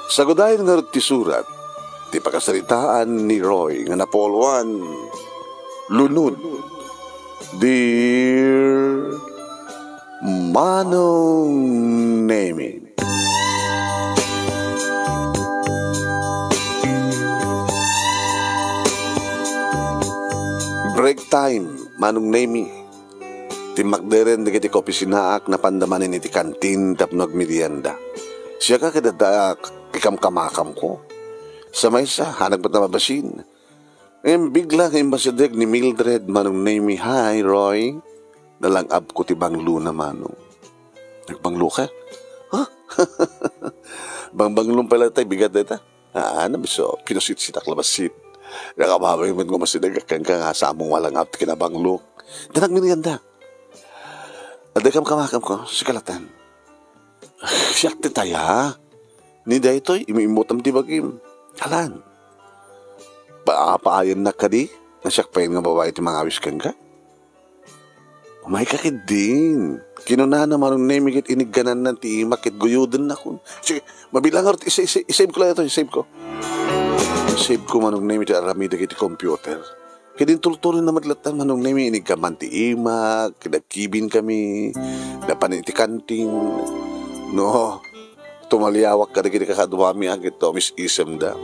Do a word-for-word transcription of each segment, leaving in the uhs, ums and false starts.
Sagudayen ngarud ti surat ti pakasaritaan ni Roy nga napuloan, Lunod, Dear Manong Nemi. Break time, Manong Nemi. Timmakderen dagiti kaopisinaak, napanda manen iti kantin tapno agmerienda. Siak a kadata ikamkamakamko. Sa maysa, hanag met a mabasin. Ngem bigla nga immasideg ni Mildred, Manong Nemi, "Hi, Roy." Nalang-abko ti banglona, Manong. "Nagbangloka? Ha?" Bangbanglon pay latta, bigat dayta. Ah, ano, biso, pinusitsit ak la bassit. Nakababay met nga masideg kenka nga sa ammom nga lang-ab ti kinabanglok. Ita nagmerienda. Adda ikamkamakamko, sika latta. Siak ti taya. Ni daytoy, imu-immutam ti bagim. Alan. Paapaayannak kadi? Nga siak pay nga babai ti mangawis kenka? Umayka ketdin. Kinunana, Manong Nemi, ket iniggananna ti imak ket guyodennakon. Sige, mabilang ngarud, isa-, isa-, isave ko la ito, isave ko. Isave ko, Manong Nemi, ti aramidek iti computer. Ket intultuloyna met latta, Manong Nemi, iniggaman ti imak, ket nagkibinkami, napan iti kantin. No, tumaliawak kadagiti kakaduami a ket umis-isemda.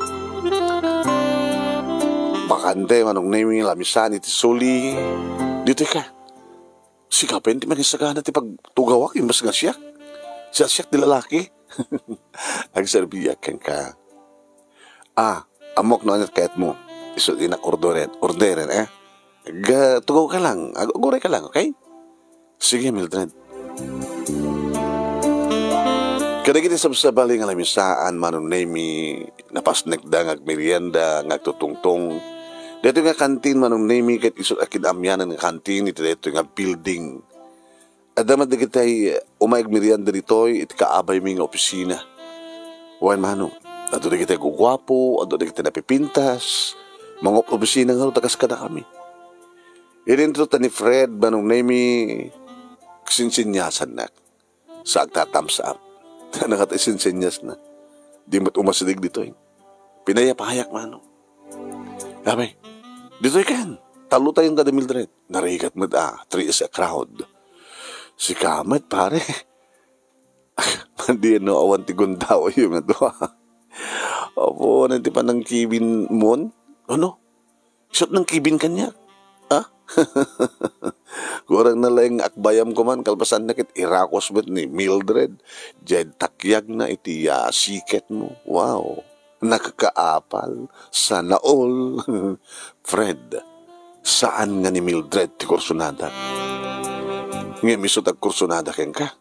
Bakante, Manong Nemi, lamisan iti suli. Ditoy ka. Sika pay ti mangisagana ti pagtugawak, imbes nga siak. Siak, siak ti lalaki. Agserbiak kenka. Ah, ammok no ania't kayatmo. Isu ti inak orderen. Orderen, eh. Ag-, tugaw ka lang. Ag-, aguray ka lang, okay? Sige, Mildred. Kadagiti sabsabali nga lamisaan, Manong Nemi, napasnekda nga agmerienda, nga agtutungtong. Daytoy nga kantin, Manong Nemi, ket isu a kin-amianan nga kantin iti daytoy nga building. Adda met dagiti umay agmerienda ditoy iti kaabaymi nga opisina. Wen, Manong, adu dagiti guguapo, adu dagiti napipintas, mangob-obisina ngarud a kas kadakami. Idinto ta ni Fred, Manong Nemi, sinsinyasannak. Sa agtatamsap. Nangata isinsinyasna. Di met umasideg ditoy. Pinayapayak, Manong. Abay, ditoy ken. Tallo tayon kada Mildred. Narigat met a, three is a crowd. Sika met, pare. Madi no awan ti gundawayyo nga dua. Apo, ano ti panangkibin mon? Ano? Isut nangkibin kaniak? Ha? Kurang na laeng akbayam koman, kalpasanna ket irakos met ni Mildred. Diay takyagna iti, ah, siket mo. Wow. Nakakaapal. Sana all. Fred, saan nga ni Mildred ti kursunada. Ngem isut agkursunada kenka.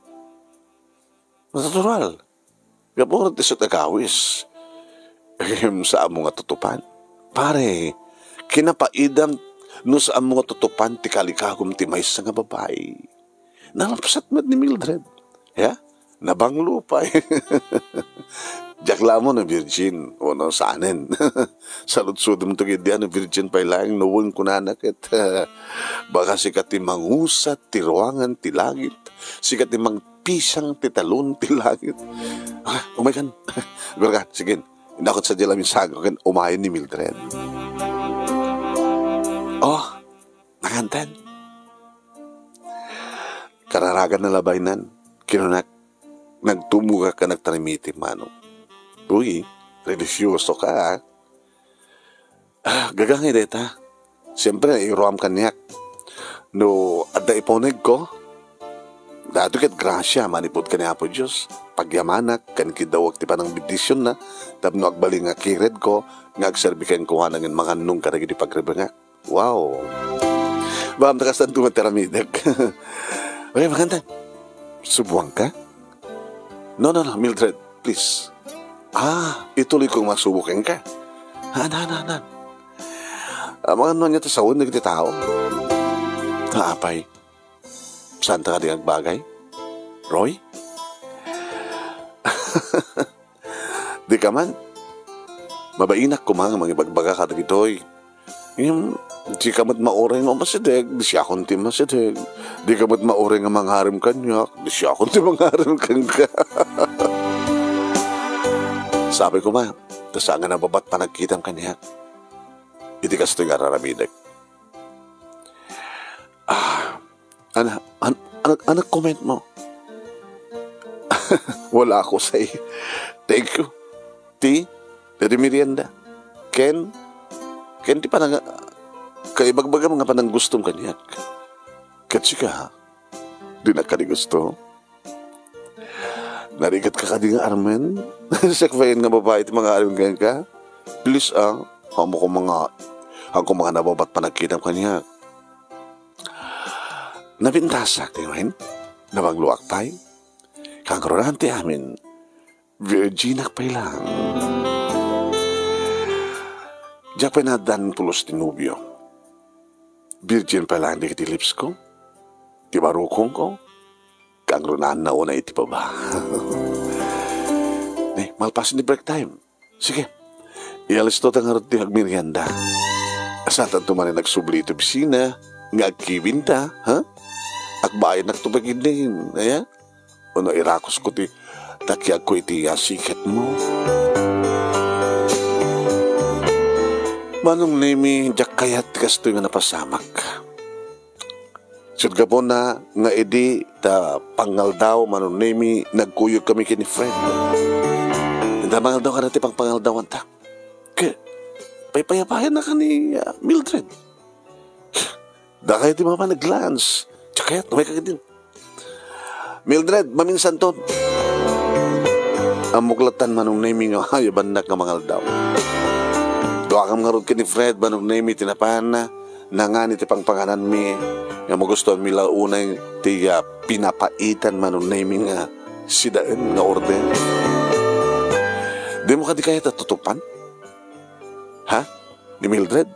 Natural. Gapu ti isut agawis. Ngem saanmo nga tutupan. Pare, kinapaidam no saanmo nga tutupan ti kalikagum ti maysa nga babai. Nalapsat met ni Mildred. Ya? Nabanglo pay. Diak la ammo no virgin, wenno saanen. Saludsodem to ket di a no virgin pay laeng no wen kunana ket, baka sika ti mangusat ti ruangan ti langit, sika ti mangpisang ti talon ti langit. Ah, umay kan. Gurgan, sige. Inakot sa diay lamin sago ken umayen ni Mildred. Oh, nakanten. Kararagan na labaynan, kinunak, nagtumogak a nagtarimiti, Manong. Uy, relisyoso ka, ah. Ah, gagangay dayta. Siempre, iruam kaniak. No adda ipunegko, daytoy ket grasia manipud ken ni Apo Dios. Pagyamanak, ken kiddawek ti panangbendisionna, tapno agbalin nga kiredko, nga agserbi kenkuana ngem mangannong kadagiti pagribengak. Wow! Bam, ta kasanto met ti aramidek. Okay, maganda. Subuan ka? No, no, no, Mildred, please. Ah, ituloy kong masubo kenka. Han, han, han, han. Ah, mga ano niya ti sawen dagiti tao? Apay. Saan ta kadi agbagay? Roy? Di ka man. Mabainak koma nga mangibagbaga kadagitoy. Ngem, di ka met mauray nga umasideg, di siakon ti umasideg. Di ka met mauray nga mangarem kaniak, di siakon ti mangarem kenka. Sabi ko, "Ma, ta saan nga nababat panagkitam kaniak iti kastoy nga ar-aramidek?" Ah, ano, an-, ano, ano comment mo? Wala ako say. Thank you. Ti, ti merienda. Ken, ken ti panang-, kaibagbagam nga pananggustom kaniak. Ket sika, di na kadi gusto? Narigat ka kadi nga Armen? Siak bayen nga babai ti mangaarim kenka? Please, ah, haanko mga, haanko mga nababat panagkitam kaniak. Napintasak ti ngamin. Nabangloak pay. Kangrunaan ti amin. Virginak pay lang. Diak pay naaddan pulos ti nobio. Virgin pay lang dagiti lips ko. Ti barukongko. Kangrunaan na unay iti baba. Ne, malpasen ti break time. Sige. Ialisto ta ngarud ti agmerienda. Saantanto manen agsubli iti opisina nga agkibinta, ha? Agbayanakto pagidin, aya? Ono irakusko ti takiagko iti asiketmo? Manong Nemi, diak kayat ti kastoy nga napasamak. Ket gapuna nga idi ta pangaldaw, Manong Nemi, nagkuyogkami ken ni Fred. Ita pangaldaw kada ti pangpangaldawanta. Ket paypayapayan na ka ni, ah, Mildred. Dakay ti mapan nag-lunch. Diak kayat, umay ka din. Mildred, maminsanton. Ammok lattan, Manong Nemi, nga ayabannak nga mangaldaw. Duakam ngarud ken ni Fred, Manong Nemi, ti napan. Nangani ti pangpangananmi, nga magustuanmi la unay ti, ah, pinapaitan, Manong Nemi, nga sidaen nga order. Dimo kadi kayat a tutupan? Ha? Ni Mildred?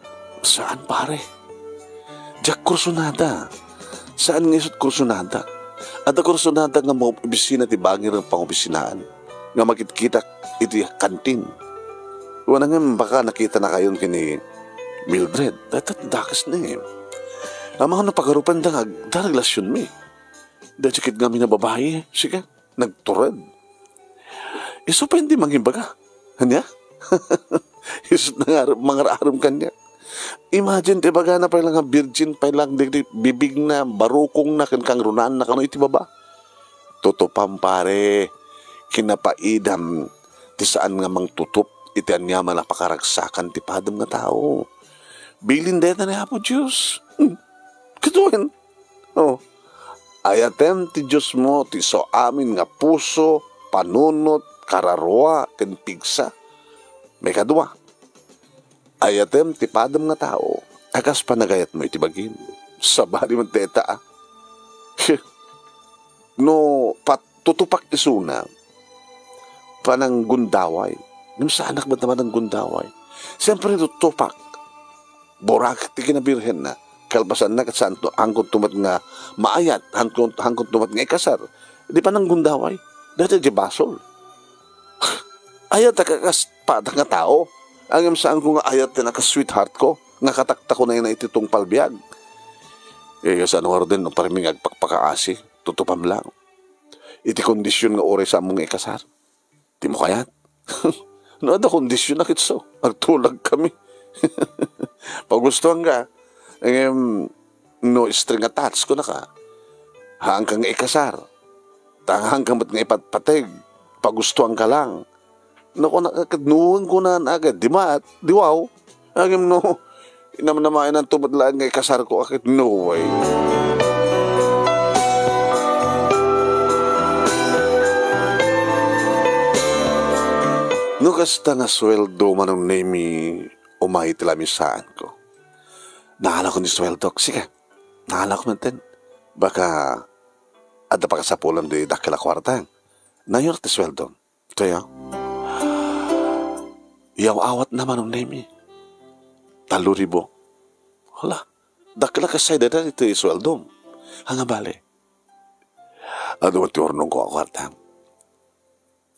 Saan, pare? Diak kursunada. Saan nga isut kursunada? Adda kursunada nga maopisina ti bangir nga pangopisinaan nga makitkitak iti kantin. Wen ngem baka nakitanakayon ken ni Mildred. Dayta ti dakes ni. Amangan no pagarupanda nga agda relasyon mi. Dayta ket ngamin a babai, sika, nagtured. Isu pay ti mangibaga. Ania? Isu nga mangar-arum kaniak. Imagine ti ibagana pay lang nga virgin pay lang dagiti bibigna, barukongna, ken kangrunanna kano iti baba. Tutupam, pare. Kinapaidam ti saan nga mangtutup iti aniaman a pakaragsakan ti padem nga tao. Bilin dayta ni Apo Dios. Hmm. Ket wen, oh, ayatem ti Diosmo ti isu amin nga puso, panunot, kararua, ken pigsa. Maikadua, ayatem ti padem nga tao a kas panagayatmo iti bagim. Sabali met dayta, ah. No pat-, tutupak isuna, pananggundaway. Ngem saanak met a mananggundaway. Siyempre, tutupak. Burak ti kinabirhenna. Kalpasanna, ket saanto, haankonto met nga maayat, haanko-, haankonto met nga ikasar. Di pananggundaway. Dayta di basol. Ayatak a kas padak nga tao. Ngem saanko nga ayat ti nakas-sweetheart ko, nga kataktakonayna iti tungpal biag. Eh, saan ngaruden no parmi nga agpakpakaasi? Tutupam lang. Iti kondisyon nga uray saanmo nga ikasar. Dimo kayat? No adda kondisyon, a ket isu, agtulagkami. Pagustuanka, ngem no string attached, kunaka, haanka nga ikasar. Ta haanka met nga ipatpateg, pagustuanka lang. No, kuna, ket no, kuna, agad, di maat, di wow. Ngem no, inamnamaenanto met laeng nga ikasarko, a ket no way. No kasta nga sueldo, Manong Nemi, umay ti lamisaanko. Naalako ni sueldok, sika. Naalako met ten. Baka adda pakasapulam di dakkel a kuarta. Nayon ti sueldo. Kaya, yaw-awatna, Manong Nemi. Tallo ribu. Hala, dakkel a kasay dayta iti sueldom. Ania bale? Adu ti urnongko a kuarta.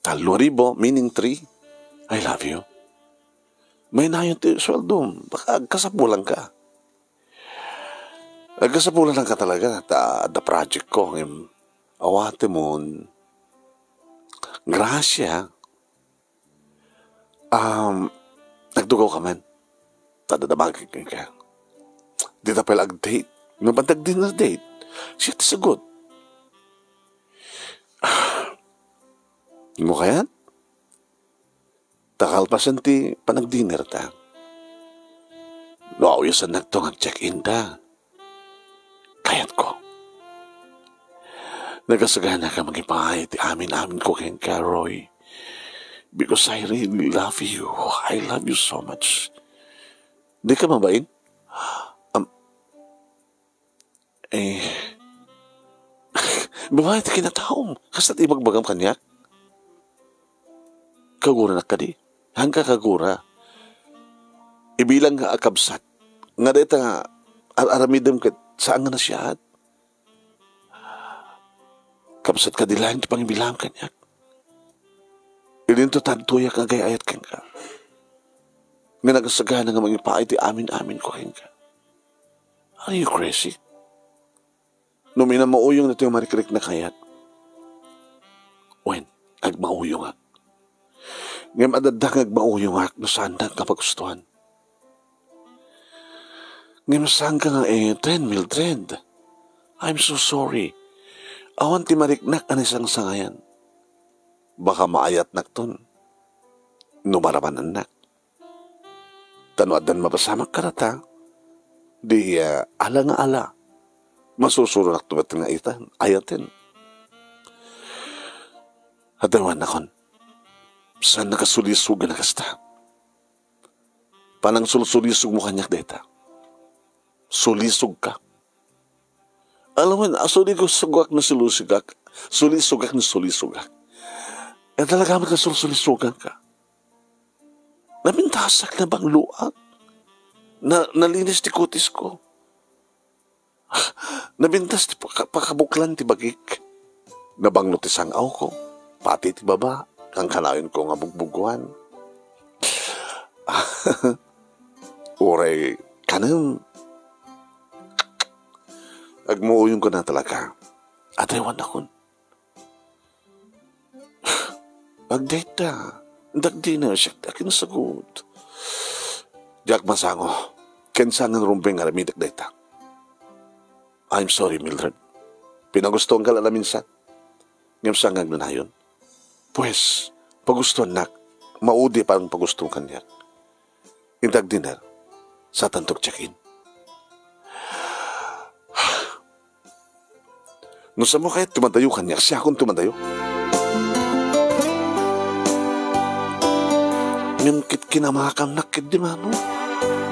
Tallo ribu, meaning three. I love you. May nayon ti sueldom. Baka agkasapulanka. Agkasapulanka talaga, ta adda project ko, ngem awatemon. Gracia. Um, nagdugaw ka man. Ta dadamagek kenka. Dita pay la ag-date. Ngem adda dinner date. Siak ti sagut. Ngem kayat? Ta kalpasan ti panagdinner ta. No auyasannakto nga ag-check-in ta. Kayatko. Nagasaganaka mangipaay ti amin-aminko kenka, Roy. Because I really love you. I love you so much. Dika mabain? Am, eh, babae ti kinataom. Kasta ti ibagbagam kaniak? Kaguranak kadi? Haanka kagura? Ibilang nga a kabsat. Nga dayta nga ar-aramidem ket saan nga nasiaat. Kabsat kadi laeng ti pangibilang kaniak. Idinto tantoyak nga agay-ayat kenka. Nga nagasagana nga mangipaay ti amin-aminko kenka. Are you crazy? No minamauyong datoy marikriknak a kayat, wen, agmauyongak. Ngem adda nga agmauyongak no saannak nga pagustuan. Ngem saanka nga eten, Mildred. I'm so sorry. Awan ti mariknak a naisangsangayan. Baka maayatnakton no maramanannak. Ta no addan mapasamak kadata, di, ah, ala nga ala, masusuronak to met nga itan, ayaten. Adawannakon, saan nakasulisog a nakasta? Panangsulsulisogmo kaniak dayta. Sulisogka. Alam mo, asulisogak no sulisogak. Sulisogak no sulisogak. Eh, talaga met nga sulsulisoganka. Napintasak, nabangloak. Na, nalinis ti kutisko. Nabintas ti paka-, pakabuklan ti bagik. Nabanglo ti sang-awko. Pati ti baba. Kankanayon ko nga bugbuguan. Uray kanem. Agmuuyong ko na talaga. Adawannakon. Agdayta, dagdina siak ti akinsagut. Diak masango, ken saan nga rumbeng nga aramidek dayta. I'm sorry, Mildred. Pinagustuanka la a minsan. Ngem saan nga agnanayon? Pues, pagustuannak, maudi a pagpagustuam kaniak. Inta agdinner, saantanto agcheck-in. No saanmo kayat ti madayo kaniak, siakon ti madayo. Ngem ket kinamakamnak ketdi, mano?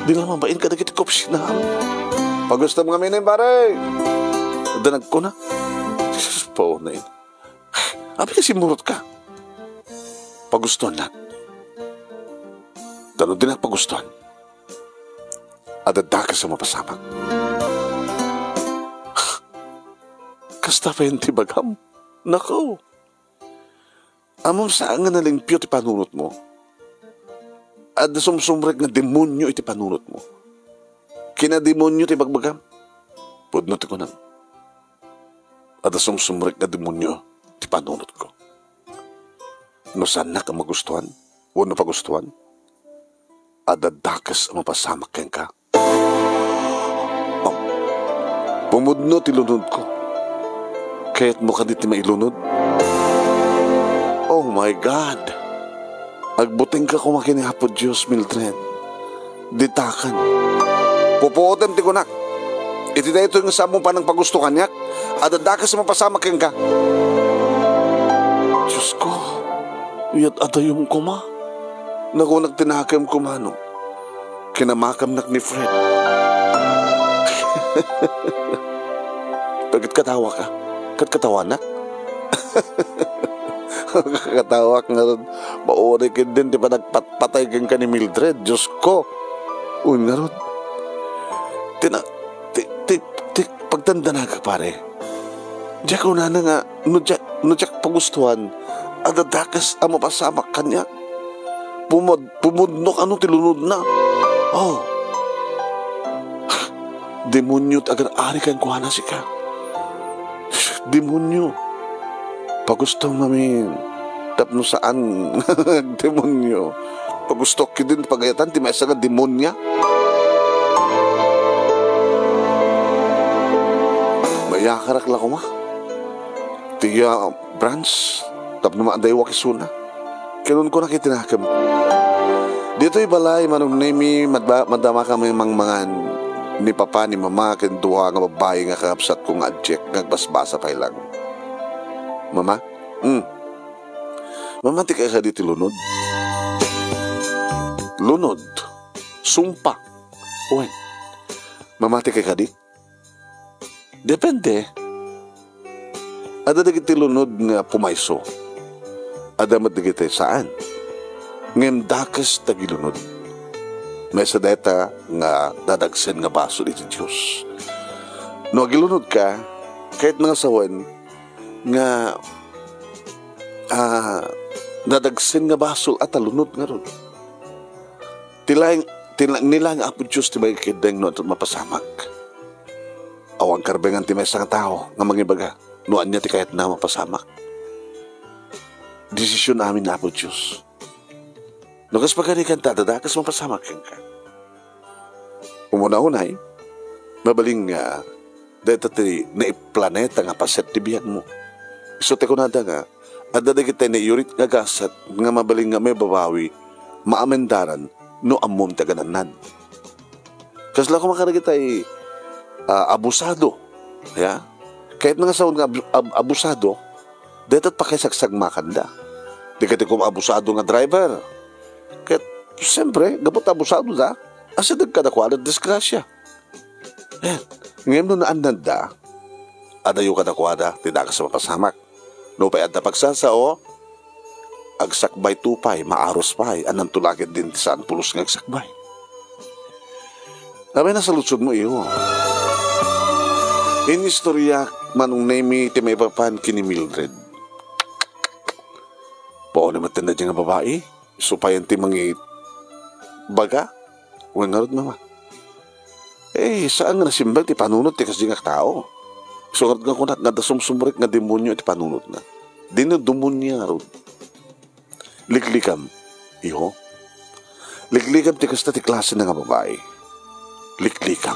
Di la mabain kadagiti kaopisinam. Pagustuam ngamin, pare! Danagkuna. Jesus, paunay. Apay nga simmurotka? Pagustuannak. Ta no dinak pagustuan, adda dakes a mapasamak. Kasta pay ti bagam? Nako. Ammom saan nga nalimpio ti panunotmo. Adda sumsumrek nga demonio iti panunotmo. Kinademonio ti bagbagam. Pudno ti kunam. Adda sumsumrek nga demonio ti panunotko. No saannak a magustuan wenno pagustuan, adda dakes a mapasamak kenka. Oh, pumudno ti lunodko. Kayatmo kadi ti mailunod? Oh my God! Agbutengka koma ken ni Apo Dios, Mildred. Ditaken. Pupuotem ti kunak. Iti daytoy nga saanmo panangpagusto kaniak, adda dakes a mapasamak kenka. Diosko, yat adayom koma. Nakunak ti nakem koma no kinamakamnak ni Fred. Ket katawaka? Ket katawanak? Katawak ngarud, mauri ketdin ti panagpatpatay kenka ni Mildred, Diosko. Wen ngarud, ti na-, ti, ti, ti pagdandanagak, pare. Diak kunana nga no diak, no diak pagustuan, adda dakes a mapasamak kaniak. Pumud-, pumudno kano ti lunodna. Oh. Demonio ti agar-ari kenkuana sika. Demonio. Pagusto ngamin. Tapno saan demonio. Pagustok ketdin pagayatan ti maysa nga demonia. Mayakarak la koma. Ti, ah, branch, tapno maadaywak isuna. Kinunkuna iti nakem. Ditoy balay, Manong Nemi, madba-, madama kami mangmangan ni Papa, ni Mama, ken dua nga babbai nga kakabsatko nga adiak nga agbasbasa pay lang. Mama? Hmm. Mamati kay kadi ti lunod? Lunod. Sumpa. Wen. Mamati kay kadi? Depende. Adda dagiti lunod nga pumayso. Adda met dagiti saan. Ngem dakes dagiti lunod. Maysa dayta nga dadagsen nga basol iti Dios. No agilunodka, kayatna nga sawen nga, ah, dadagsen nga basol a ta lunod ngarud. Ti laeng, ti la-, ni laeng Apo Dios ti mangikeddeng no ania ti mapasamak. Awan karbengan ti maysa nga tao nga mangibaga no ania ti kayatna mapasamak. Desisyon amin ni Apo Dios. No kas pagarigan ta, adda dakes mapasamak kenka. Umuna unay, mabalin nga dayta ti naiplaneta nga paset ti biagmo. Isu ti kunada nga, adda dagiti naiyurit nga gasat nga mabalin nga maibabawi, maamendaran no ammom ti aganannad. Kasla koma kadagiti, ah, abusado. Ya? Kayatna nga sawen nga ab-, ab-, abusado, dayta ti pakaisagsagmakanda. Dagiti koma abusado nga driver. Ket, siyempre, gapu ta abusadoda, asideg kadakuada ti disgrasya. Ayan. Ngem no naannadda, adayo kadakuada ti dakes a mapasamak. Nupay adda pagsasao, agsakbayto pay, maarus pay, annanto la ketdin ti saan pulos nga agsakbay. Apay, nasaludsodmo, iho. Inistoryak, Manong Nemi, ti maipapan ken ni Mildred. Paano met ti nadya nga babai? Isu payen ti mangibaga? Wen ngarud, Mama. Eh, saan nga nasimbag ti panunot ti kasdi nga tao. Isu ngarud nga kunak nga adda sumsumrek nga demonio iti panunotna. Dina demonia ngarud. Liklikam, iho. Liklikam ti kasta ti klase na nga babai. Liklikam.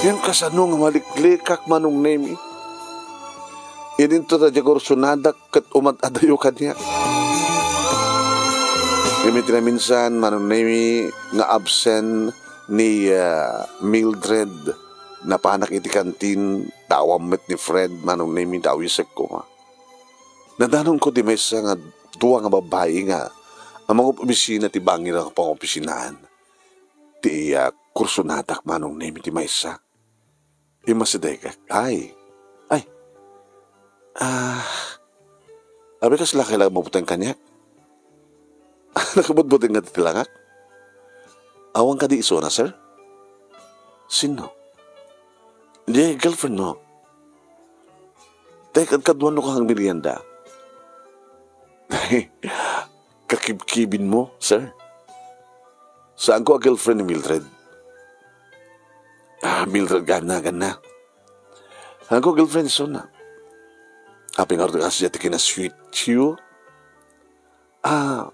Ngem kasano nga maliklikak, Manong Nemi? Ininto ta diak ursunadak ket umad-adayo kaniak. Ngem iti naminsan, Manong Nemi, nga absen ni, ah, Mildred, napanak iti kantin, ta awan met ni Fred, Manong Nemi, ta awisek koma. Nadanonko ti maysa nga dua nga babbai nga, a mangopisina ti bangir a pangopisinaan. Ti, ah, kursunadak, Manong Nemi, ti maysa. Immasidegak. Ay. Ay. Ah. Abi, kasla kay la mabuteng kaniak? Nakabutbuteng nga ti langak? Awan kadi isuna, sir? Sino? Di, girlfriend mo. Tay, kadkaduan no ka nga merienda. Kakibkibin mo, sir? Saan ko a girlfriend ni Mildred? Ah, Mildred, ganna, ganna. Saan ko a girlfriend, isuna? Apay ngarud a kasdiay ti kina-sweet you? Ah,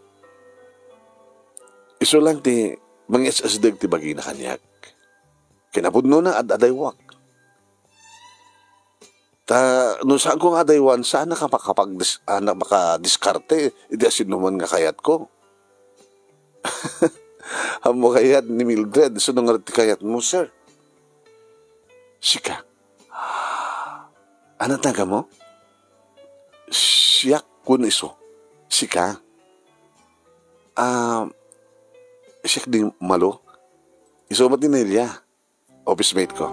isu lang ti mangias-asideg ti bagina kaniak. Kinapudnona, ad-adaywak. Ta, no saan ko nga adaywan, saan a kapag-, kapag-, ah, na makadiskarte iti asinoman nga kayatko. Ammo kayat ni Mildred, sino nga ti kayatmo, sir? Sika. Ano taga mo? Siak kun iso. Sika. Ah, siak di Malo. Iso met ni Nelia. Office mate ko.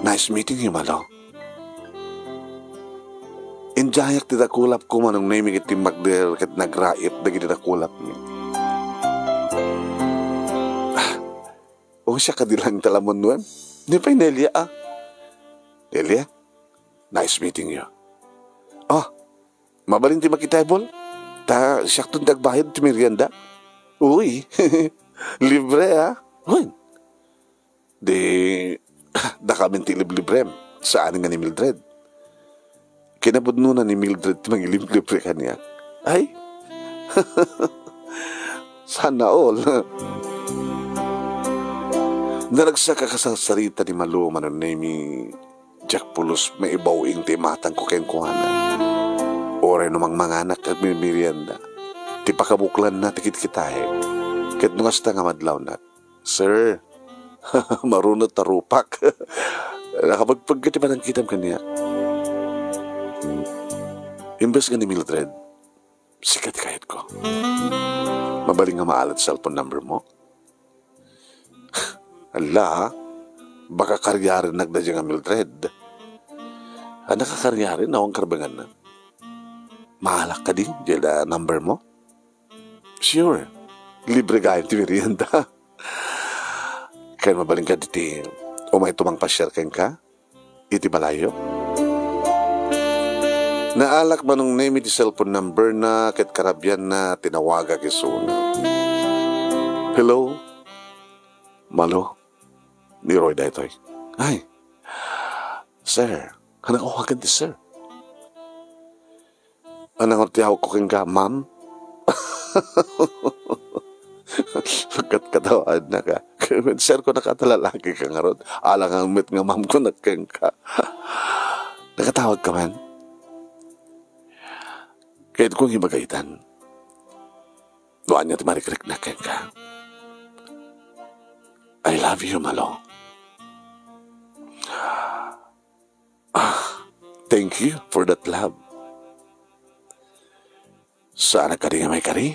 Nice meeting you, Malo. Indiayak ti dakulapko, Manong Nemi, ket timmakder ket nagraip dagiti dakulapmi. Ah, o siya kadi lang talamonwem? Di pay Nelia, ah. Nelia, nice meeting you. Oh, mabalin ti makitaybol? Ta siakton ti agbayad ti merienda. Uy, libre, ah. Uy. Di, dakamin ti liblibrem, saan nga ni Mildred. Kinapudnona ni Mildred ti mangilimlibre kaniak. Ay, sana all. Naragsak a kasarsarita ni Malo, Manong Nemi, diak pulos maibaw-ing ti imatangko kenkuana. Uray no mangmanganak ket agmerienda, ti pakabuklanna ti kitkitaek. Ket no kasta nga madlawnak, Sir, marunot ta rupak. Nakapagpag ti panangkitam kaniak. Imbes nga ni Mildred, sika ti kayatko. Mabalin nga maalat cellphone number mo? Ala, baka karyarennak da nga Mildred. Annak a karyaren, awan karbenganna. Maalak kadi, diay number mo? Sure. Libre gayam ti merienda. Ken mabalin kadi ti umay tumang pasiar kenka iti balayyo? Naalak Manong Nemi ti cellphone number na ket karabianna tinawagak isuna. Hello? Malo, ni Roy daytoy. Ay, sir, annak awagan ti sir? Annak ti awagko kenka, ma'am? Ket katawaannak a. Sir ko, nakatalalaki ka ngarud. Alangan met nga ma'am ko kenka. Nakatawag ka man? Kayat kong ibagaytan. No ania ti marikriknak kenka. I love you, Malo. Ah, thank you for that love. Saan kadi nga maikari?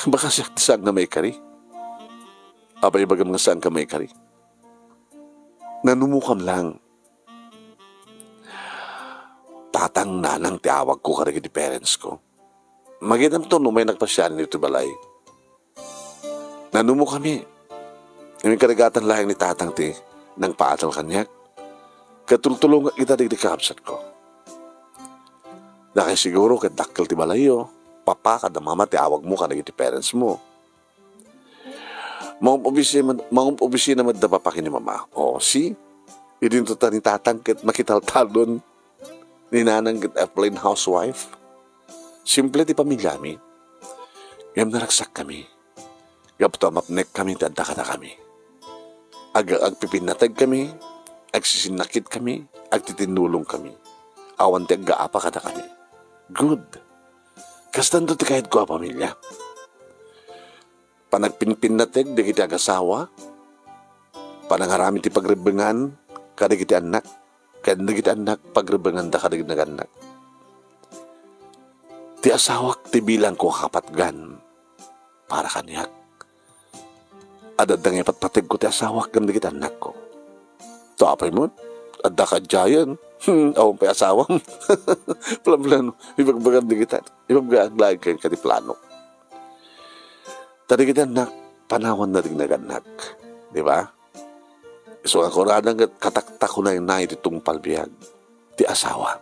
Baka siak ti saan nga maikari. Apay ibagam nga saan ka maikari? Nanumokam lang. Tatang, nanang ti awagko kadagiti parents ko. Magitamto no umay nagpasiar iti balay. Nanumokami. Inkarigat laeng ni tatang ti nangpaadal kaniak. Ket tultulongak ita dagiti kakabsatko. Dakay siguro ket dakkel ti balayyo, papa kada mama ti awagmo kadagiti parents mo. Mangub-obisi-, mangub-obisina met da papa ken ni mama. O, see? Idinto ta ni tatang ket makitaltalon. Ni nanang ket a plain housewife. Simple ti pamiliami. Ngem naragsakkami. Gapu ta mapnekkami ti adda kadakami. Ag-, agpipinnategkami, agsisinnakitkami, agtitinnulongkami. Awan ti aggaapa kadakami. Good. Kastanto ti kayatko a pamilia. Panagpinpinnateg dagiti agasawa, panangaramid ti pagrebbengan kadagiti annak, ken dagiti annak pagrebbenganda kadagiti nagannak. Ti asawak ti bilangko a kapatgan para kaniak. Adda nga ipatpategko ti asawak ken dagiti annakko. Ta apay met, adda kadiayen. Hmm, awan pay asawam. Plan-plano, ibagbagam dagita. Ibagbaga laeng kenka ti planok. Ta dagiti annak, panawanna dagiti nagannak. Di ba? Isu nga kunadan ket kataktakunaynay ti tungpal biag, ti asawa.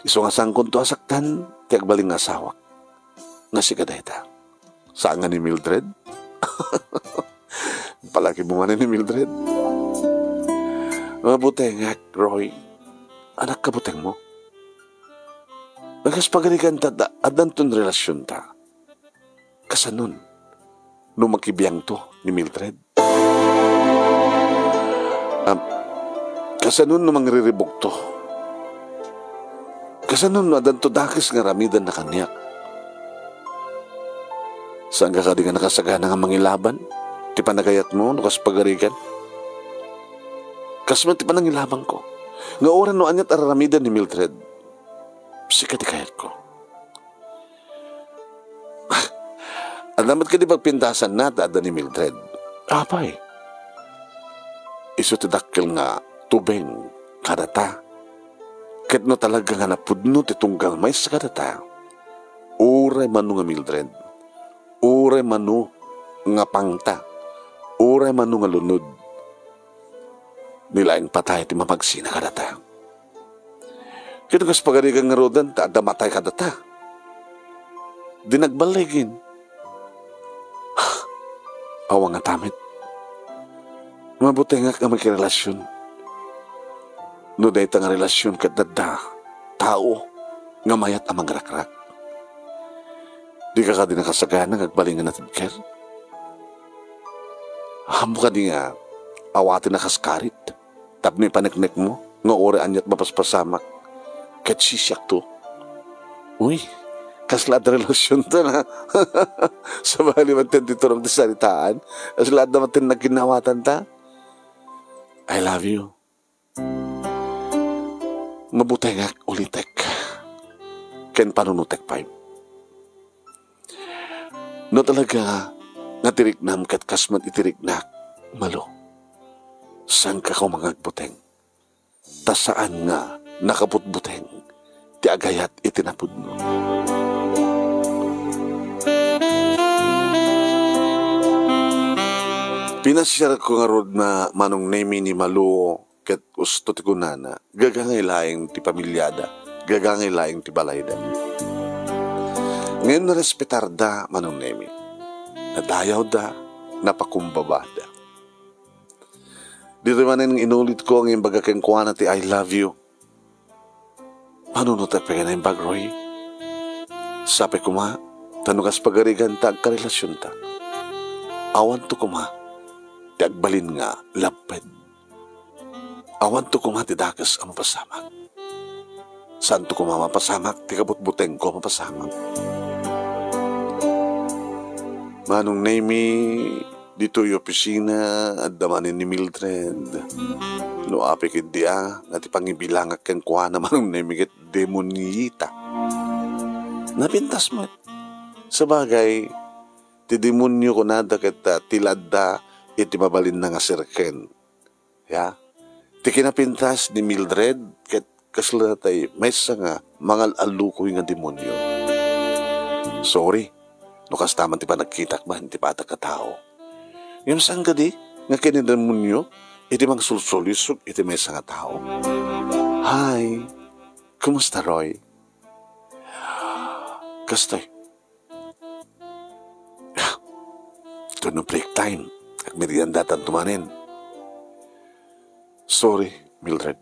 Isu nga saankonto a saktan ti agbalin nga asawak. Nga sika dayta. Saan nga ni Mildred? Palaki mo man ni Mildred. Mabutengak, Roy. Annak kabutengmo. Nakas pagarigan ta da-, addanton relasyonta. Kasanon no makibiangto ni Mildred? Am, kasanon no mangriribukto? Kasanon no addanto dakes nga aramidenna kaniak? Saanka kadi nga nakasagana nga mangilaban ti panagayatmo no kas pagarigan? Kas met ti panangilabanko, nga uray no aniat a aramiden ni Mildred, sika ti kayatko. Adda met kadi pagpintasanna ta adda ni Mildred. Apay, isu ti dakkel nga tubeng kadata. Ket no talaga nga napudno ti tunggal maysa kadata, uray mano nga Mildred, uray mano nga pangta, uray mano nga lunod, ni laeng patay ti mamagsina kadata. Ket kas pagarigan ngaruden ta adda matay kadata. Di nagballigin. Awan nga tamit. Mabutengak nga makirelasyon. No dayta nga relasion ket adda tao nga mayat a mangrakrak, dika kadi nakasagana nga agbalin nga natibker? Ammom kadi nga awaten a kas karit tapno ipaneknekmo nga uray aniat mapaspasamak ket sisiakto? Uy, kasla adda relasionta na. Sabali man ti turong ti saritaan, kasla adda man ti nagkinnawatanta. I love you. Mabutengak ulitek ken panunotek pay. No talaga nga ti riknam ket kas met iti riknak, Malu, saanka koma nga agbuteng. Ta saan nga nakabutbuteng ti agayat iti napudno. Pinasiarko ngarud na Manong Nemi ni Malu ket usto ti kunana, gagangay laeng ti pamiliada, gagangay laeng ti balayda. Ngem narespetarda Manong Nemi. Nadayawda, napakumbabada. Ditoy manen nga inulitko nga imbaga kenkuana ti "I love you." Panunotek pay nga naimbag, Roy. Sapay koma, ta no kas pagariganta agkarelasionta, awanto koma ti agbalin nga lapped. Awanto koma ti dakes a mapasamak. Saanto koma mapasamak ti kabutbutengko a mapasamak. Manong Nemi, ditoy opisina, adda manen ni Mildred. No apay ketdi a, nga ti pangibilangak kenkuana, Manong Nemi, ket demonieta. Napintas met. Sabagay, ti demonio kunada ket, ah, ti ladda iti mabalinna nga serken. Ya. Ti kinapintas ni Mildred ket kasla tay maysa nga mangal-allukoy nga demonio. Sorry, no kasta man ti panagkitak bahen ti patag a tao. Ngem saan kadi nga kinidemonio iti mangsulsulisog iti maysa nga tao? Hi, kumusta, Roy? Kastoy, Itoy no break time, agmeriendatanto manen. Sorry, Mildred.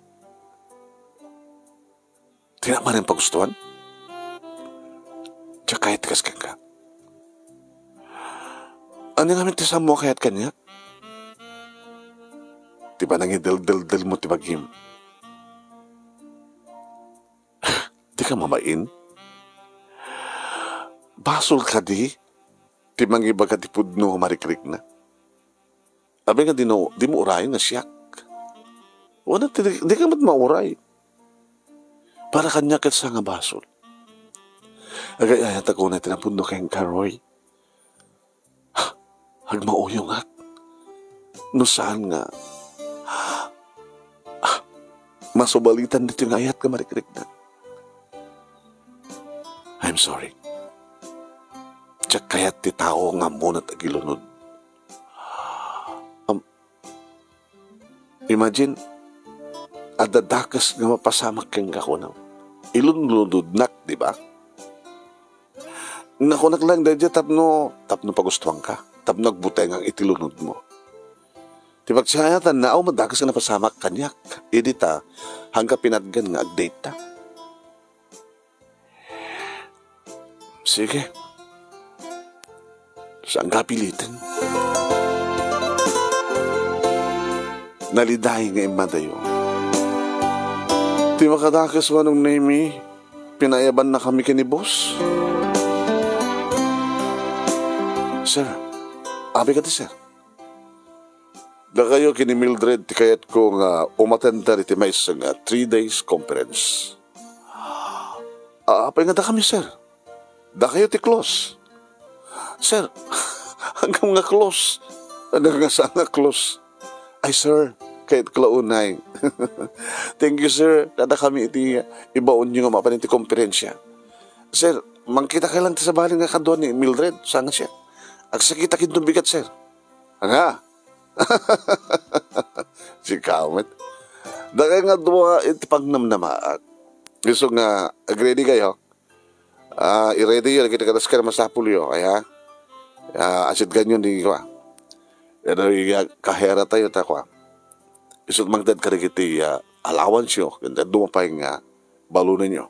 Dinak manen pagustuan? Diak kayat ti kas kenka. Ania ngamin ti saanmo a kayat kaniak? Ti panangideldeldelmo ti bagim. Dika mamain? Basol kadi ti mangibaga ti pudno a marikrikna? Apay nga dino, dimo urayen nga siak? Wen ti, di, dika met mauray. Para kaniak ket saan nga basol. Agay-ayatak unay ti napudno kenka, Roy. Agmauyongak no saan nga, ah, masubalitan ditoy nga ayat nga marikriknak. I'm sorry. Diak kayat ti tao nga ammonak agilunod. Am, imagine, adda dakes nga mapasamak kenka kunam. Ilunlunodnak, di ba? Nakunak laeng daydiay tapno, tapno pagustuanka, tapno agbutengak iti lunodmo. Ti pagsiayatan, naaw met dakes nga napasamak kaniak, idi ta, haanka pinatgan nga agdate ta. Sige. Saanka piliten. Naliday nga immadayo. Ti makadakes, Manong Nemi, pinaayabannakami ken ni boss. Sir, apay kadi, sir? Dakayo ken ni Mildred ti kayatko nga umatender iti maysa nga three days conference. Ah, apay nga dakami, sir? Dakayo ti close. Sir, haanka nga close. Haanka nga saan nga close. Ay, sir, kayatko la unay. Thank you, sir. Kadakami iti ibaonyo nga mapan iti komperensya. Sir, mangkitakay lang ti sabali nga kadua ni Mildred, saan nga siak. Agsakitak inton bigat, sir. Anga? Sika met. Dakay nga dua iti pagnamnamaak. Isu nga, agredi kayo? Ah, i-ready yo dagiti kadaskel a masapulyo, aya? Ah, asidgan yo ni kua. Ano, iya, kahera tayo ta kua. Isut mangted kadagiti, ah, allowance-yo, ken daytoy pay nga balonenyo.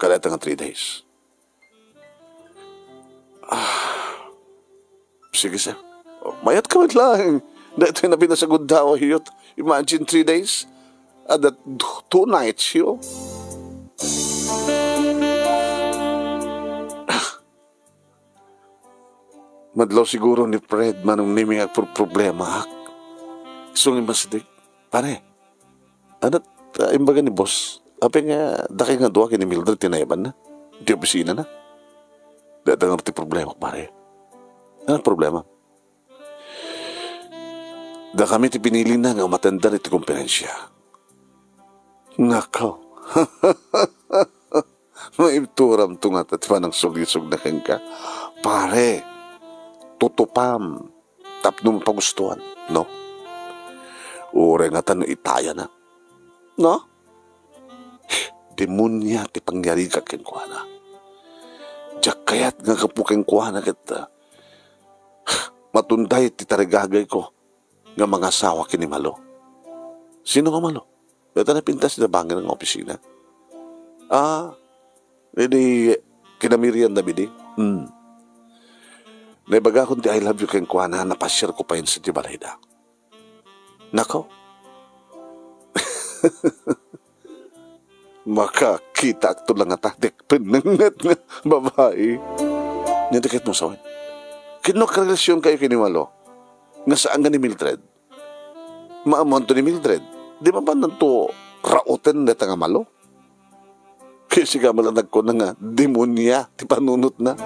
Kadayta nga three days. Ah, sige, sir. Mayat ka met laeng. Daytoy na binasaguddawa, yut. Imagine three days. Adda two nights, yo. Madlaw siguro ni Fred manong Nemi nga agpro-, problema, ak. Isu nga masdik. Pare, ano, ah, imbaga ni boss? Apay nga, dakay nga dua ken ni Mildred ti nayabanna. Ti opisinana. Dayta nga ti problema, pare. Ano problema? Dakami ti pinilina nga umatender iti komperensia. Nakaw. Maibturam to ngata ti panangsulisogna kenka. Pare, tutupam tapno mapagustuan, no? Uray ngata no itayana. No? Demonia ti pangyarigak kenkuana. Diak kayat nga gapu kenkuana ket, ah, matunday ti tarigagayko nga mangasawa ken ni Malo. Sino nga Malo? Dayta napintas ida bangir nga opisina. Ah, idi kinamirian na bidi. Hmm. Naibagakon ti I love you kenkuana, napasiarko pay sadiay balayda. Nako. Makakitaakto la ngata ti agpennengnget nga babai. Nia ti ket mo sawen. Ket no agkarelasionkayo ken ni Malo, nga saan nga ni Mildred, maammoanto ni Mildred, di mapannanto rauten dayta nga Malo? Ket sika met la nagkuna nga demonia ti panunotna.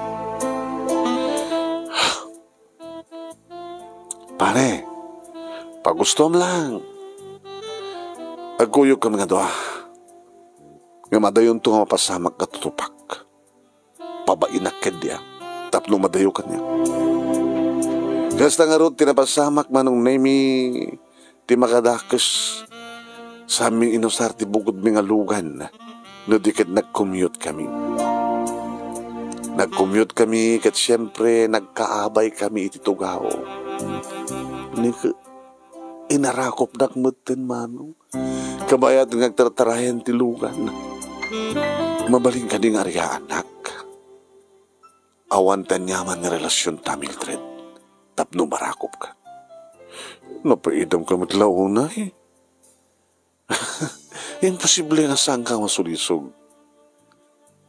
Pare, pagustuam lang. Agkuyogkami nga dua. Ngem adayonto nga mapasamak nga tutupak. Pabainak kadi a tapno madayo kaniak. Kasta ngarud ti napasamak manong Nemi ti makadakes. Saanmi inusar ti bukodmi nga lugan no di ket nag-commute kami. Nag-commute kami ket siempre nagkaabay kami iti tugaw. Ni ke-, inarakopnak metten manong. Kabayat nga agtartarayan ti lugan. Mabalin kadi nga ariaannak? Awan ti aniaman nga relasionta, Mildred, tapno marakopka. Napaidamka met la unay. Imposible nga saanka masulisog.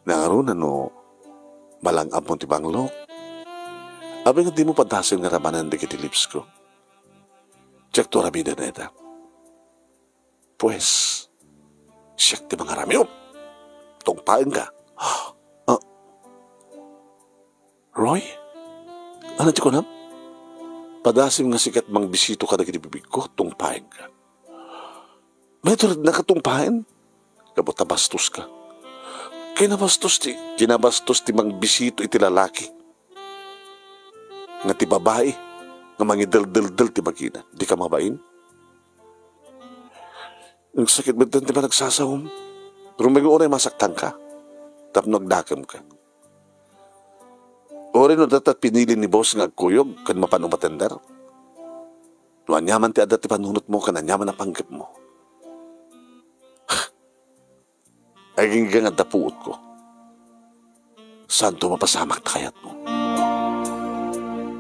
Nangaruna no malang-abmo ti banglok. Apay nga dimo padasen nga ramanen dagiti lipsko. Diakto aramiden dayta. Pues, siak ti mangaramid. Tungpaenka. Ah, Roy? Ania ti kunam? Padasem nga sika ti mangbisito kadagiti bibigko, tungpaenka. Mayat ket nakatungpaen? Gapu ta bastoska. Kinabastos ti, kinabastos ti mangbisito iti lalaki. Nga ti babai nga mangideldeldel ti bagina, dika mabain? Agsakit metten ti panagsasaom. Rumbeng uray masaktanka tapno agdakemka. Uray no dayta pinili ni boss nga agkuyog ken mapan umatender. No aniaman ti adda ti panunotmo ken aniaman a panggepmo. Agingga nga adda puotko. Saanto mapasamak ta kayatmo?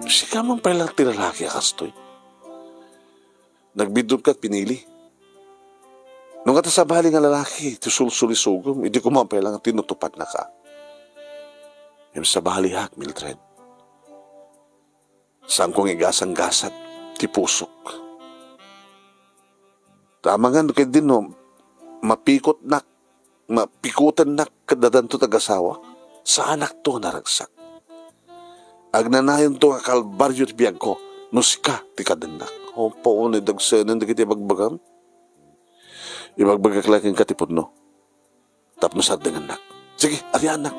Sika man pay lang ti lalaki a kastoy. Nagbiddut ket pinili. No ngata sabali nga lalaki ti sulsulisogem, idi koma pay lang tinutupannaka. Ngem sabaliak, Mildred. Saanko nga igasanggasat ti pusok. Ta amangan ket dinno, mapikotnak, mapikotennak ket dadanto ti agasawa, saanakto nga naragsak. Agnanayonto nga kalbario ti biagko no sika ti kadennak. Apo, unay dagsenen dagiti ibagbagam. Ibagbagak la kenka ti pudno tapno sardengannak. Sige, ariannak.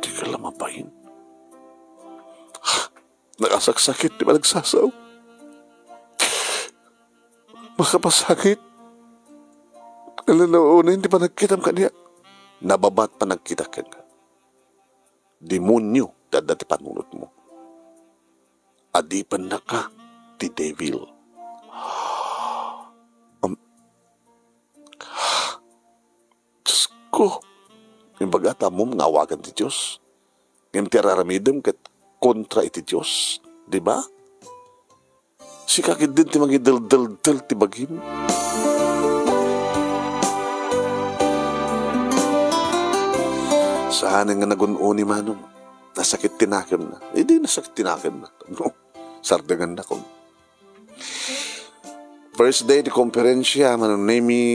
Dika la mabain. Nakasaksakit ti panagsasaom. Makapasakit. Ala, naunay ti panagkitam kaniak. Nababat panagkitak kenka. Demonio ti adda ti panunotmo. Adipennaka ti devil. Ko, imbaga ta ammom nga awagan ti Dios. Ngem ti ar-aramidem ket kontra iti Dios, di ba? Sika ketdin ti mangideldeldel ti bagim. Saanen nga nagun-oni, Manong. Nasakit ti nakemna. Idi nasakit ti nakemna. No. Sardengannakon. First day ti komperensia, Manong Nemy,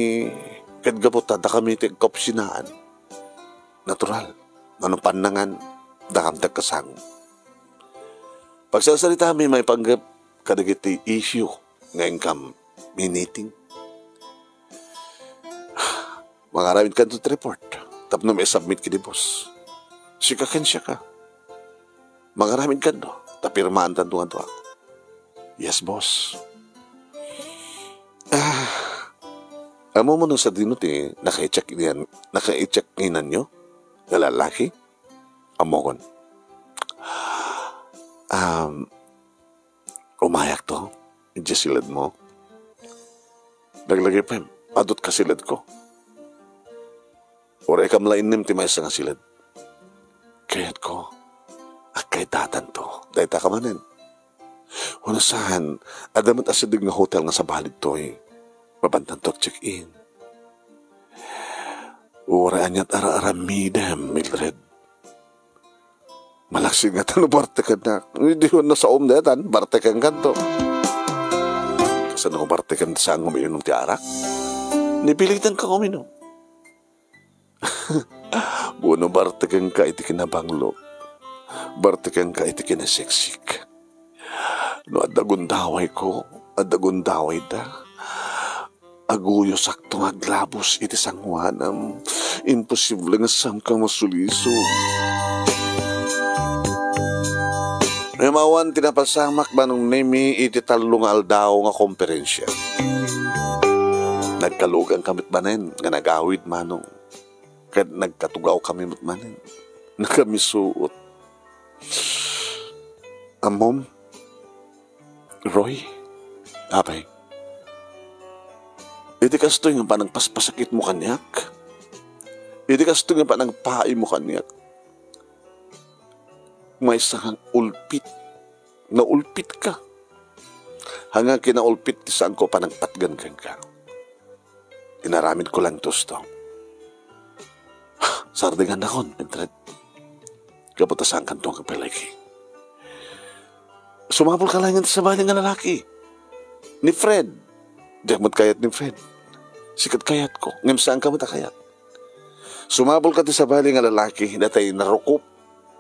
ket gapu ta dakami ti agkaupsinaan. Natural, Manong, pannangan, dakam ti agkasango. Pagsarsaritami maipanggep kadagiti issue nga inkam miniting. Mangaramidkanto ti report tapno maisubmit ken ni boss. Sika ken siaka. Mangaramidkanto ta pirmaantanto nga dua. Yes, boss. Ah, ammom no sadino ti nakaichak-inan, nakaichak-inanyo nga lalaki? Ammokon. Um, umayakto idiay siledmo. Laglagipen, adut ka siledko. Uray kam la innem ti maysa nga siled. Kayatko, agkaydatanto. Dayta ka manen. Unasan, adda met asideg nga hotel nga sabali ditoy. Mapantanto ag-check-in. Uray aniat ara-aramidem, Mildred. Malaksid nga ta no bartekennak. Idi no saom daytan, bartekenkanto. Kasano nga barteken ti saan nga uminom ti arak? Nipilitenka nga uminom. Buno bartekenka iti kinabanglo. Bartekenka iti kinaseksik. No adda gundawayko, adda gundawayda. Aguyosakto nga aglabos iti sangoanam. Imposible nga saanka masulisog. Ngem awan ti napasamak, Manong Nemy, iti tallo nga aldaw nga komperensia. Nagkalugan kami met manen nga nagawid, Manong. Ket nagkatugaw kami met manen. Nakamisuot. Ammom, Roy, apay, iti kastoy nga panagpaspasakitmo kaniak, iti kastoy nga panagpaaymo kaniak, maysa nga ulpit, naulpitka. Haan nga kinaulpit ti saanko panagpatgan kenka. Inaramidko laeng ti usto. Sardengannakon, Mildred. Gapu ta saankanto nga agpalaki. Sumabol ka laeng iti sabali nga lalaki. Ni Fred. Diak met kayat ni Fred. Sika ti kayatko, ngem saanka met a kayat. Sumabol ka ti sabali nga lalaki, datay narukop,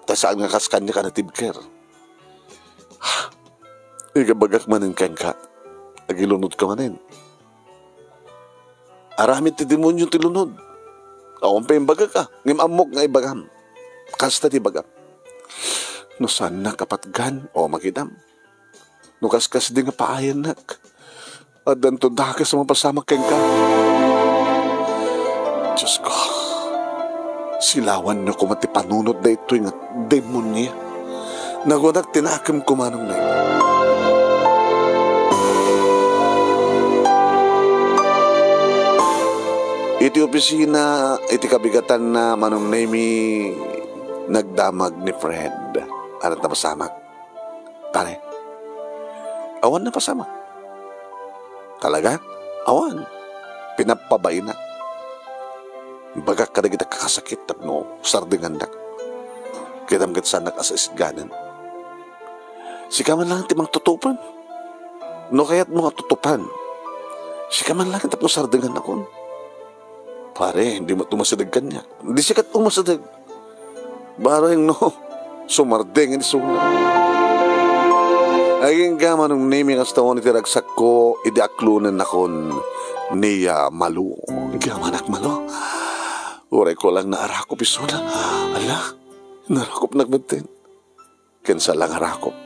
ta saan nga kas kaniak a natibker. Ibagak manen kenka, agilunodka manen. Aramid ti demonio ti lunod. Awan pay imbagak a, ngem ammok nga ibagam. Kasta ti ibagam. No saannak a patgan, o makidam. No kaskasdi nga paayannak, addanto dakes a mapasamak kenka. Diosko, silawanyo koma ti panunot daytoy nga demonia. Nagunak ti nakemko, Manong Nemy. Iti opisina, iti kabigatanna, Manong Nemy, nagdamag ni Fred. Ania ti napasamak? Tane. Awan napasamak. Talaga? Awan. Pinapabainak. Imbagak kadagiti kakasakit tapno sardengannak. Kitam ket saannak a saisidganan. Sika man laeng ti mangtutupan. No kayatmo nga tutupan, sika man laeng tapno sardengannakon. Pare, di met umasideg kaniak. Di sika umasideg. Bareng no, sumardeng isuna. Agingga, Manong Nemy, kasta wen iti ragsakko, idi aklonennakon ni, ah, Malo. Agingga, Manong Malo. Uray ko lang naarakop isuna. Ala, narakopnak metten. Ken sa lang arakop.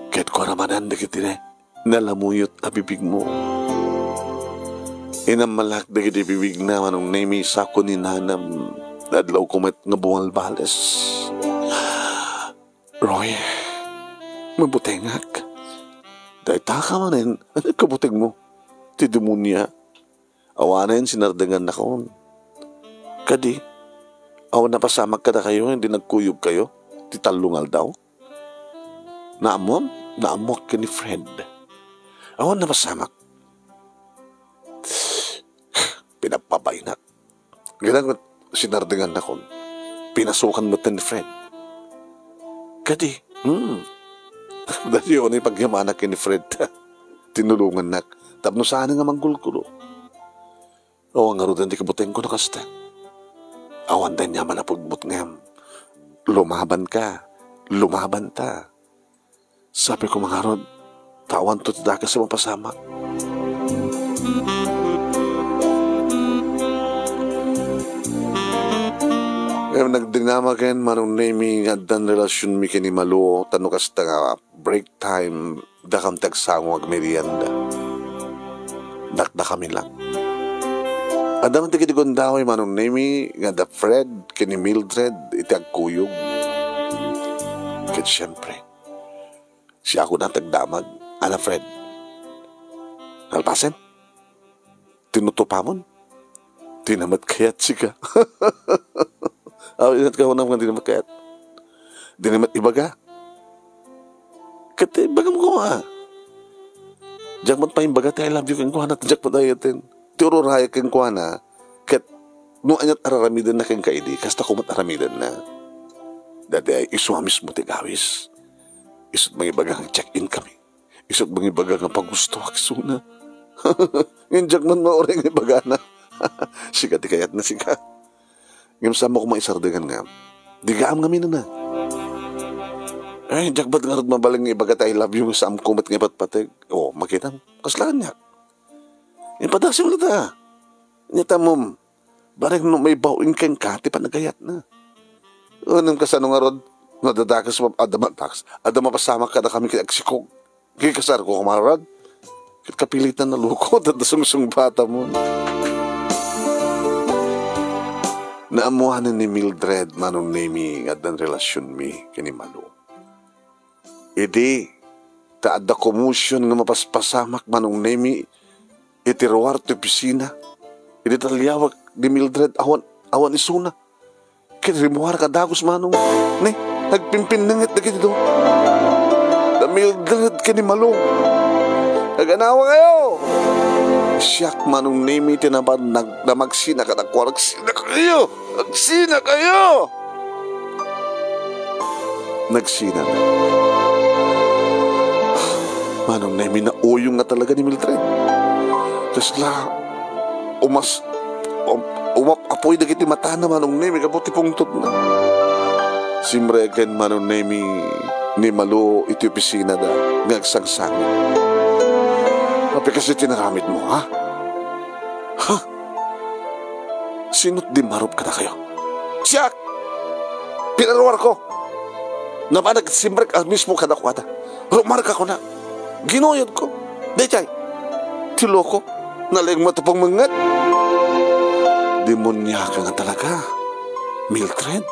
Ket kuaramanan dagiti ne. Nalamuyot a bibigmo. Inammalak dagiti bibigna, Manong Nemy, sako ni nanam. Adlawko met nga bumalbales. Roy, mabutengak. Dayta ka manen, ania kabutengmo? Ti demonia. Awanen sinardengannakon. Kadi, awan napasamak kadakayo, idi nagkuyogkayo ti tallo nga aldaw? Naammoam? Naammoak ken ni Fred. Awan napasamak. Pinapabainak. Gayam met sinardengannakon. Pinasukan met ni Fred. Kadi, hmm. Daytoy ni pagyamanak ken ni Fred. Tinulongannak. Tapno saan nga manggulgulo. O, ngaruden ti kabutengko no kasta. Awan dayta a manapudbot ngem. Lumabanka. Lumabanta. Sabi ko, mangarud, ta awanto ti dakes a mapasamak. Ngem nagdinamaken, Manong Nemi, nga addan relasionmi ken ni Malo, ta no kasta nga break time, dakam ti agsango nga agmerienda. Dakdakami lang. Adda met dagiti gundaway, Manong Nemi, nga da Fred ken ni Mildred iti agkuyog. Ket siempre, siak unay ti agdamag, a na Fred. Nalpasen? Tinutupamon? Dina met kayat sika. Aw, inat ka unam nga dina met kayat. Dina met ibaga. Ket ibagam koma. Diak met paimbaga ti I love you kenkuana, diak met ayaten. Ti ururayak kenkuana, ket no aniat araramidenna kenka idi, kasta koma met aramidenna. Daytoy isu a mismo ti gawis. Isu't mangibaga nga check-in kami. Isu't mangibaga nga pagustoak isuna. Ngem diak met mauray nga ibagana. Sika ti kayatna, sika. Ngem saanmo koma isardengan nga, digaam ngamin a. Ay, diak met ngarud mabalin nga ibaga ti I love you nga saanko met nga ipatpateg. O, makitam. Kasla kaniak. Ipadasim la ta. Ania ta ammom, barek no maibaw-en kenka ti panagayatna. Ngem kasano ngarud, no adda dakes, adda ma-, dakes, adda mapasamak kadakami ket agsikog. Kikasarko koma ngarud. Ket kapilitan a loko, adda sungsungbatamon. Naammoanen ni Mildred, Manong Nemi, nga addan relasionmi ken ni Malo. Idi, ta adda komosion nga mapaspasamak, Manong Nemi, iti ruar ti opisina. Idi taliawek ni Mildred, awan, awan isuna. Ket rimmuar a dagus, Manong. Ne, nagpimpinnenget dagiti dua. Da Mildred ken ni Malo. Aganawakayo! Siak, Manong Nemi, ti nabanag, namagsina kadakuada, agsinakayo! Agsinakayo! Nagsina. Manong Nemi, nauyong nga talaga ni Mildred. Kasla umas-, um-, umap-apoy dagiti matana, Manong Nemi, gapu ti pungtotna. Simreken, Manong Nemi, ni Malo iti opisinada nga agsangsangit. Apay kasta ti inaramidmo, ha? Ha? Sino't dimmarup kadakayo? Siak! Pinaruarko! Nabanag simrek a mismo kadakuada. Rumarka kuna. Ginuyodko. Daytoy. Ti loko. Nalaing met a pummengnget. Demoniaka nga talaga, Mildred.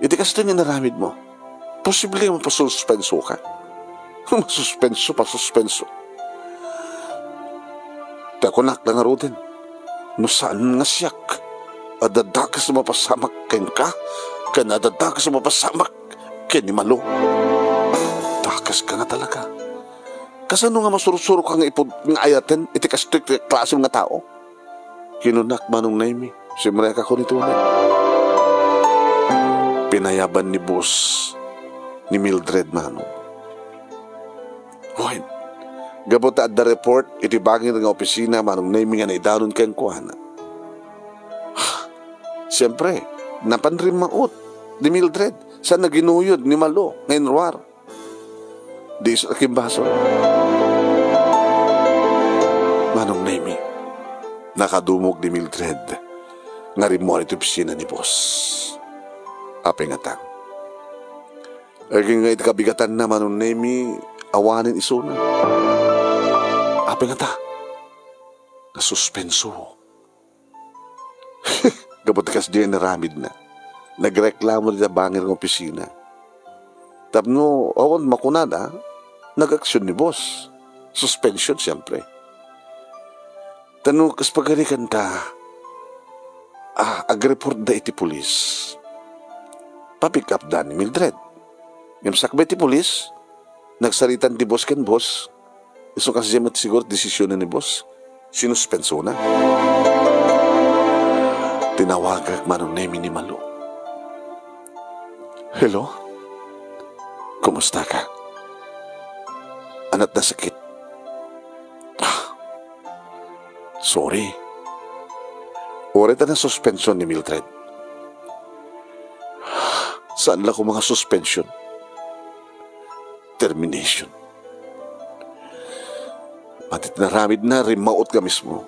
Iti kastoy nga inaramidmo, posible nga mapasuspenso ka. Masuspenso, pasuspenso. Ta kunak la ngaruden, no saan nga siak, adda dakes a mapasamak kenka, ken adda dakes a mapasamak ken ni Malo. Dakeska nga talaga. Kasano nga masursuroka nga ipud-, nga ayaten iti kastoy nga klasem nga tao? Kinunak, Manong Nemi, simrekak unay. Pinayaban ni boss ni Mildred, Manong. Wen, gapu ta adda report iti bangir nga opisina, Manong Nemi, nga naidanon kenkuana. Siempre, napan rimmaut ni Mildred, saan a ginuyod ni Malo nga inruar. Di isu a kimbasol. Manong Nemi, nakadumog ni Mildred nga rimmuar iti opisina ni boss. Apay ngata? Agingga iti kabigatanna, Manong Nemi, awanen isuna. Apay ngata? Nasuspenso. Gapu ti kasdiay inaramidna, nagreklamo dita bangir nga opisina. Tapno awan makunada, nag-aksyon ni boss. Suspension, siempre. Ta no kas pagarigan ta, ah, agreport da iti pulis. Pa-pick up da ni Mildred. Ngem sakbay ti pulis, nagsaritan ti boss ken boss. Isu kasdiay met siguro ti desisionen ni boss. Sinuspensona. Tinawagak Manong Nemi ni Malu. "Hello? Kumusta ka? Ania ti sakit?" "Ah, sorry. Uray ta nasuspension ni Mildred." "Saan la koma nga suspension? Termination. Madi ti naramidna, rimmautko mismo.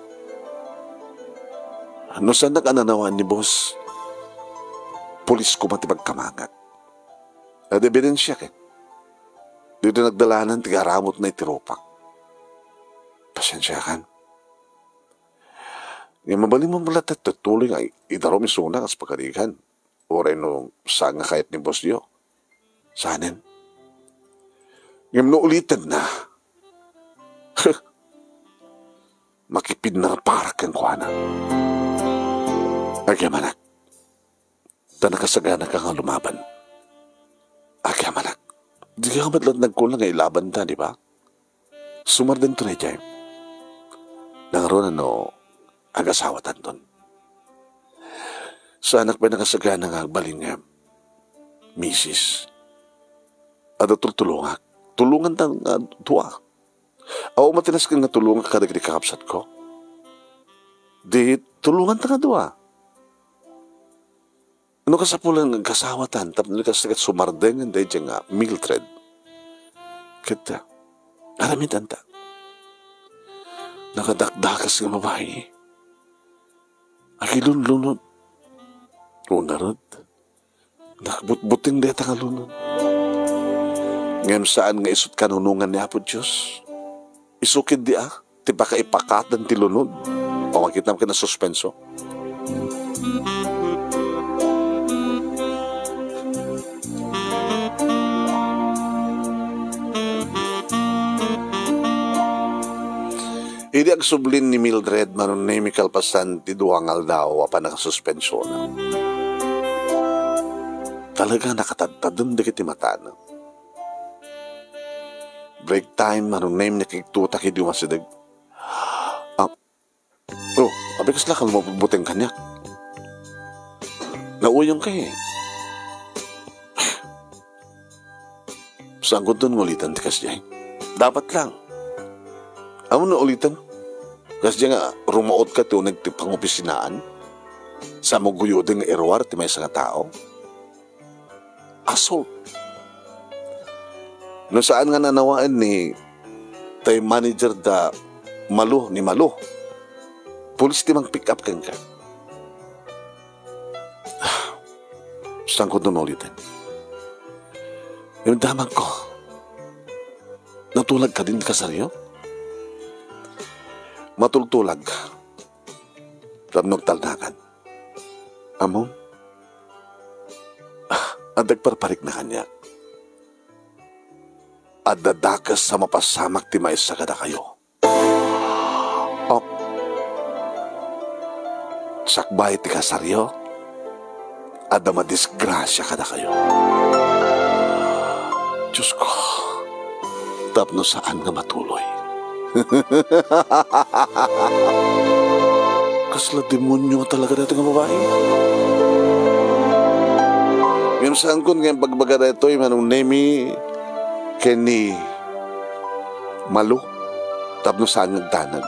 No saannak a nanawaan ni boss, pulis koma ti pagkamangak. Adda ebidensiak. Ditoy nagdalanan ti garamutna iti rupak. Pasensiakan. Ngem mabalinmo met latta ti tuloy nga i-, idarum isuna kas pagarigan. Uray no saan nga kayat ni boss yo. Saanen. Ngem no ulitenna, makipinnarparak kenkuana." "Agyamanak. Ta nakasaganaka nga lumaban. Agyamanak. Dika met latta nagkulang nga ilabanta, di ba? Sumardengto daydiay. Nangruna no agasawatanton. Saanak pay nakasagana nga agbalin nga misis. Adda tultulongak. Tulonganta nga dua. Awan met ti nasken nga tulongak kadagiti kakabsatko. Di tulonganta nga dua. No kasapulan nga agkasawatan, tapno di kasta ket sumardengen daydiay nga Mildred. Ket, ah, aramidanta. Nakadakdakas nga babai. Agilunlunod. O ngarud, nakbutbuteng dayta nga lunod. Ngem saan nga isut' kanunongan ni Apo Dios. Isu ketdi a ti pakaipakaten ti lunod. O, makitam ken a suspenso. Idi agsublin ni Mildred, Manong Nemi, kalpasan ti dua nga aldaw a pannakasuspensiona, talaga nakatadtadem dagiti matana. Break time, Manong Nemi, nakigtutak idi umasideg. Ah, oh, abi, kasla ka lumabuteng kaniak. Nauyongka eh. Saan kunton nga ulitan ti kasdiay? Dapat lang. Ammom no ulitan? Kasdiay nga rumaotka ti uneg ti pangopisinaan. Saan mo guyoden nga iruar ti maysa nga tao? Assault. No saan nga nanawaen ni tay manager da Malo, ni Malo, pulis ti mang-pick up kenka. Saan kunton nga ulitan? Ngem damagko. Natulag kadin ti kasaryo? Matultulag. Tapno agtalnakan. Ammom? Ah, adda agparparikna kaniak. Adda dakes a mapasamak ti maysa kadakayo. Oh. Sakbay ti kasaryo, adda madisgrasia kadakayo. Diosko, tapno saan nga matuloy. Kasla demonio talaga daytoy nga babai. Ngem saankon nga imbagbaga daytoy, Manong Nemi, ken ni Malo, tapno saan nga agdanag.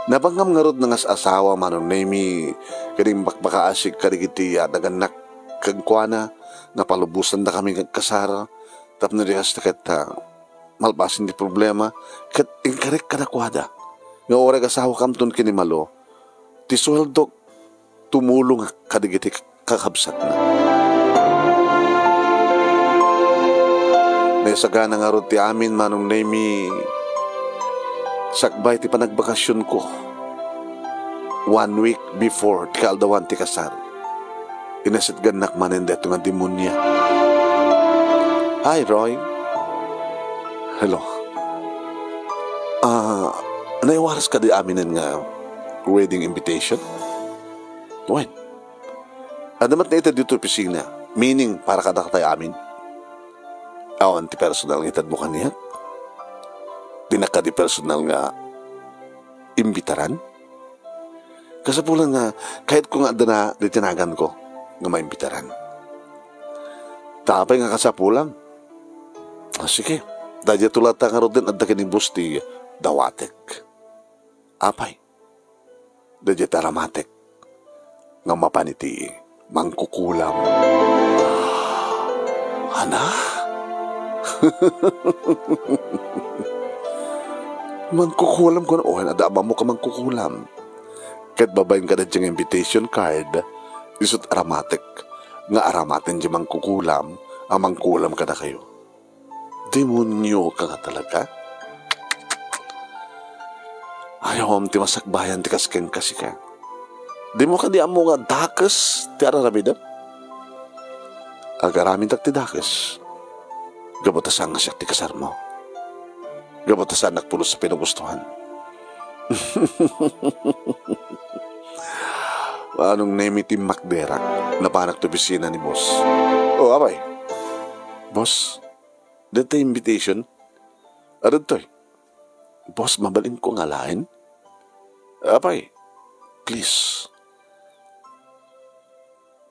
Nabangnga ngarud nga as-asawa, Manong Nemi, ken imbakbakaasik kadagiti adagannak kenkuana, napalubosandakami nga agkasar, tapno di kasta ket, ah, malpasen ti problema, ket inkarek kadakuada nga uray agasawakamton ken ni Malo, ti sueldok tumulongak kadagiti kakabsatna. Naisagana ngarud ti amin, Manong Nemi, sakbay ti panagbakasionko. One week before ti kaaldawan ti kasar, inasitgannak manen daytoy nga demonia. Hi, Roy. Hello. Ah, naiwaras kadi aminen nga wedding invitation? Wen, Adda met nga ited ditoy opisina, meaning para kadakatay amin. Awan ti personal nga itedmo kaniak? Dinak kadi personal nga imbitaran? Kasapulan nga, kayatko nga adda na ditoy naganko nga maimbitaran. Ta apay nga kasapulam? Ah, sige, daydiay latta ngaruden adda ken ni boss ti dawatek. Apay, daydiay ti aramatek nga mapan iti mangkukulam. Ana? Mangkukulam kuno, o, adda ammok a mangkukulam. Ket babaen kadaydiay nga invitation card, isut' aramatek nga aramaten diay mangkukulam a mangkulam kadakayo. Demonio ka nga talaga. Ayawem ti masakbayan ti kas kenka, sika. Dimo kadi ammo nga dakes ti ar-aramidem? Agar-amintak ti dakes. Gapu ta saan nga siak ti kasarmo. Gapu ta saannak pulos a pinagustuhan. Manong Nemi, timmakderak. Napanak ti opisina ni boss. O, apay. Boss, daytoy invitation? Adtoy. Boss, mabalinko nga alaen? Apay, please.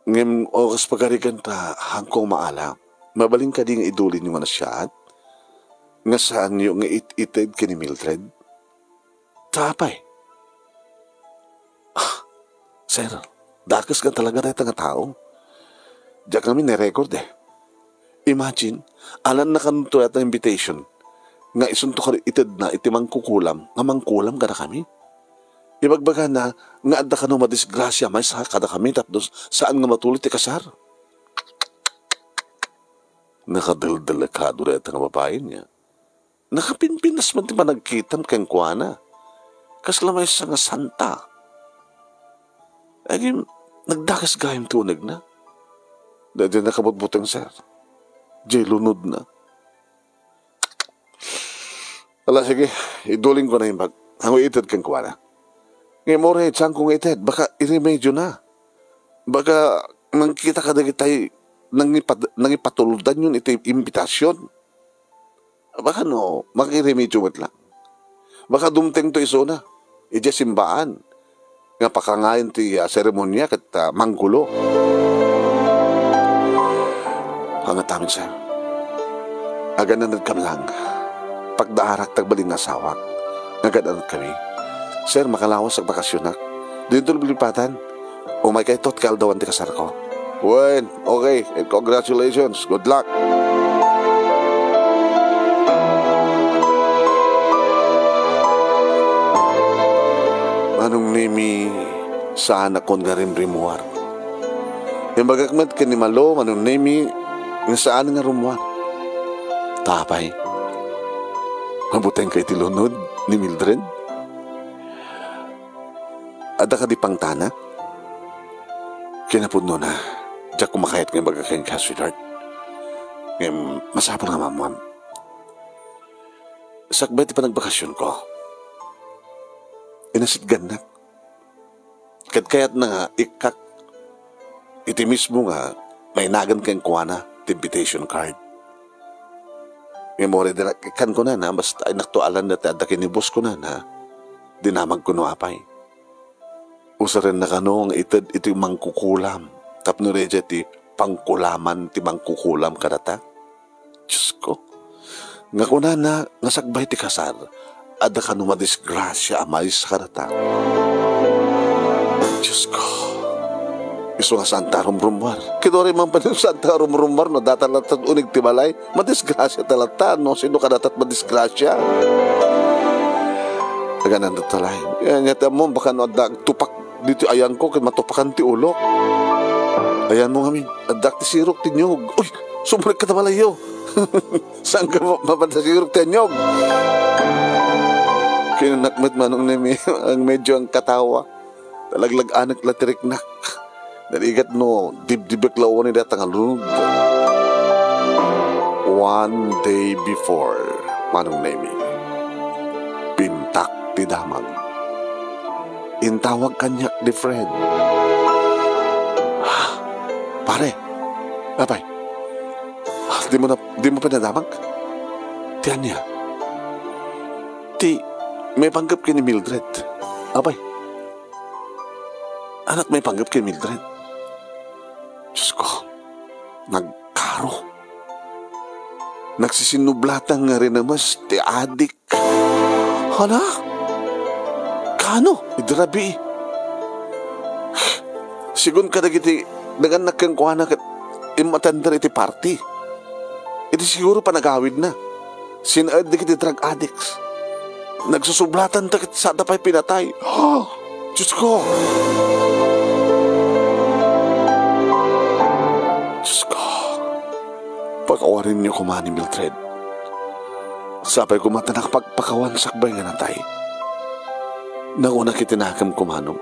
Ngem, o, kas pagarigan ta, haanko maala. Mabalin kadi nga idulinyo nga nasayaat? Nga saanyo nga it-ited ken ni Mildred? Ta apay? Ah, sir, dakes nga talaga dayta nga tao. Diak ngamin ni-record, eh. Imagine, alanna kano dayta invitation nga isunto kadi itedna iti mangkukulam nga mangkulam kadakami. Ibagbagana nga adda kano madisgrasia maysa kadakami tapno saan nga matuloy ti kasar. Nakadeldelikado dayta nga babai, nia. Nakapinpinas man ti panagkitam kenkuana. Kasla maysa nga santa. Agim, nagdakes gayam ti unegna. Daydiay nakabutbuteng, sir. Diay lunodna. Ala, sige, idulingko na imbag. Haanko ited kenkuana. Ngem uray, saanko nga ited. Baka iremedyona. Baka nangkita kadagitay nangipad-, nangipatuldanyon iti imbitasion. Baka no, makiremedyo met lang. Baka dumtengto isuna, idiay simbaan, nga pakangayen ti, ah, seremonia ket, ah, manggulo. Anggatamik, sir. Agan-anadkami lang. Pagdaarak ti agbalin nga asawak. Agan-anadkami. Sir, makalawas ti bakasionak. Dinto lipatan. Umaykayto ket kaaldawan ti kasarko. Wen, okay. And congratulations. Good luck. Manong Nemi, saanak nga rimrimmuar. Imbagak met ken ni Malo, Manong Nemi, nga saan nga rummuar. Ta apay? Mabutengka iti lunod ni Mildred? Adda kadi pangtana? Kinapudnona, diak koma kayat nga ibaga kenka, sweetheart. Ngem, masapul nga maammuam. Sakbay ti panagbakasionko, inasitgannak. Ket kayatna nga ikkak iti mismo nga nainagan kenkuana ti invitation card. Ngem uray dinak ikkan kunana, basta innakto alanna ti adda ken ni boss kunana, dinamagko no apay. Usarenna kano nga ited iti mangkukulam, tapno daydiay ti pangkulaman ti mangkukulam kadata. Diosko, nga kunana nga sakbay ti kasar, adda kano madisgrasia a maysa kadata. Diosko, isu nga saanta a rumrummuar. Ket uray man pay no saanta a rumrummuar, no data latta uneg ti balay, madisgrasia ta latta, no sino kadata ti madisgrasia. Agan-anadta laeng. Ania ti ammom, baka no adda agtupak ditoy ayangko ket matupakan ti ulok. Ayanmo ngamin, addaak ti sirok ti niyog. Uy, sumrekka ta balayyo. Saanka ma-, mapan ta sirok ti niyog? Kinunnak met, Manong Nemi, ang medyo ang katawa. Talaglag-anek la ti riknak. Narigat no, dibdibek la unay dayta nga lunod. One day before, Manong Nemi, pintak ti damag. Intawag kaniak ni Fred. Pare, apay, dimo na, dimo pay nadamag? Ti ania? Ti maipanggep ken ni Mildred. Apay, anak, maipanggep ken ni Mildred. Diyos ko, nagkaro. Nagsisinublatan nga rinames ti adik. Hala? Kano? Idi rabii. Sigun kadagiti nagannak kenkuana ket immatender iti party. Idi siguro panagawidna. Sinaed dagiti drug addicts. Nagsusublatanta ket sada pay pinatay. Diyos ko! Diyos ko! Pakawanenyo koma ni Mildred. Sapay koma ta nakapagpakawan sakbay nga natay. Nakunak iti nakem kumanom.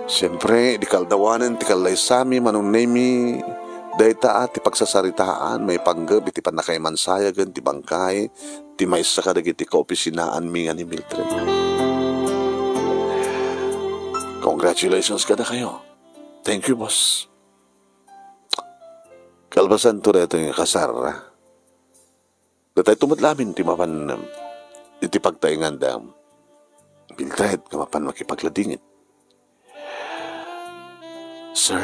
Siempre, idi kaldawanen ti kallaysami, Manong Nemy, dayta a ti pagsasaritaan maipanggep iti pannakaimansayagen ti bangkay ti maysa kadagiti kaopisinaanmi nga ni Mildred. Congratulations kadakayo. Thank you, boss. Kalpasanto daytoy nga kasar, datayto met lamin ti mapan, um, iti pagtaengan da Mildred nga mapan makipagladingit. Sir,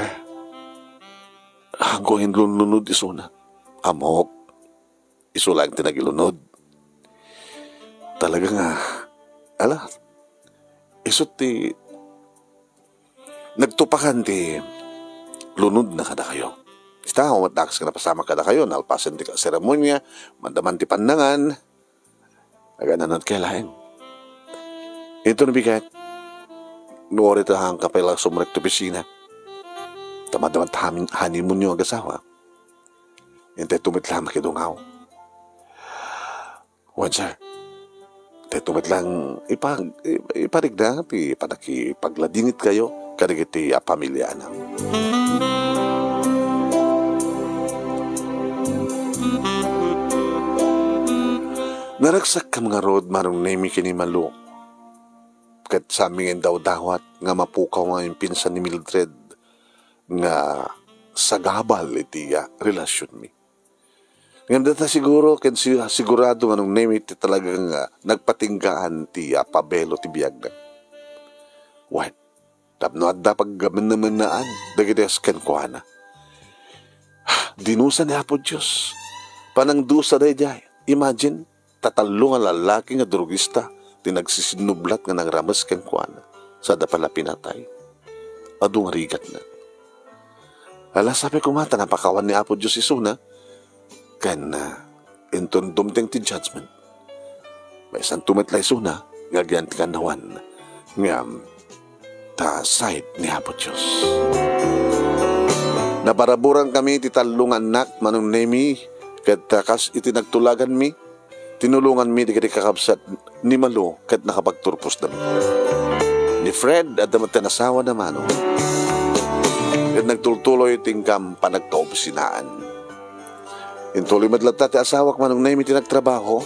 haanko inlunlunod isuna. Ammok, isu laeng ti nagilunod. Talaga nga, ala, isu ti nagtupakan ti lunodna kadakayo. Ita, umatdakas nga napasamak kadakayo, nalpasen ti seremonia, maddaman ti pannangan, agananat kay laeng. Ito nabigat, no, ori ta haanka pay la sumrek ti opisina. Ta maddaman ti hamin-, honeymoon-yo agasawa. Intay tumit lang makidungaw. Wen, sir. Dayto met lang ipag-, i-, iparigna ti pannakipagladingitkayo kadagiti a pamiliana. Naragsakkam ngarud, Manong Nemy, ken ni Malu. Ket saanmi nga indawdawat nga mapukaw nga impinsan ni Mildred nga sagabal iti, ah, relasionmi. Ngem dayta siguro ken si-, sigurado nga Manong Nemy ti talagang, ah, nagpatinggaan ti, ah, pabelo ti biagna. Wen, tapno adda pagamenamenaan dagiti as kenkuana. Dinusa ni Apo Dios. Panangdusa daydiay. Imagine, tatallo nga lallaki nga drogista ti nagsisinnublat nga nangrames kenkuana. Sada pala pinatay. Adu nga rigatna. Ala, sapay koma ta napakawan ni Apo Dios isuna, ken, ah, inton dumteng ti judgment, maysanto met la isuna nga agyan ti kannawan nga ta side ni Apo Dios. Naparaburan kami ti tallo nga annak, Manong Nemy, ket, ah, kas iti nagtulaganmi, tinulonganmi dagiti kakabsat ni Malu ket nakapagturposdami. Ni Fred, adda met ti asawana, Manong. Ket nagtultuloy ti inka panagkaopisinaan. Intuloy met latta ti asawak, Manong Nemy, ti nagtrabaho.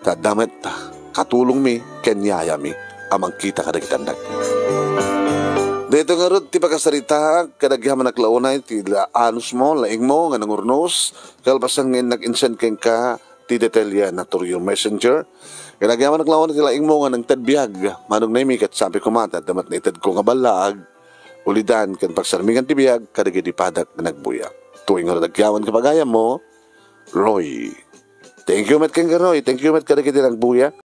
Ta adda met katulongmi ken yayami a mangkita kadagiti annak. Daytoy ngarud ti pakasaritaak, ket agyamanak la unay ti la-, anusmo, laingmo nga nangurnos, kalpasan nga innak insend kenka ti detalye na through your messenger. Ket agyamanak la unay ti laingmo nga nangted biag, Manong Nemy, ket sapay koma ta adda met naitedko nga ballaag, ulidan ken pagsarmingan ti biag kadagiti padak nga nagbuya. Tuwing ngarud agyaman, kapagayammo, Roy. Thank you met kenka, Roy. Thank you met kadagiti nagbuya.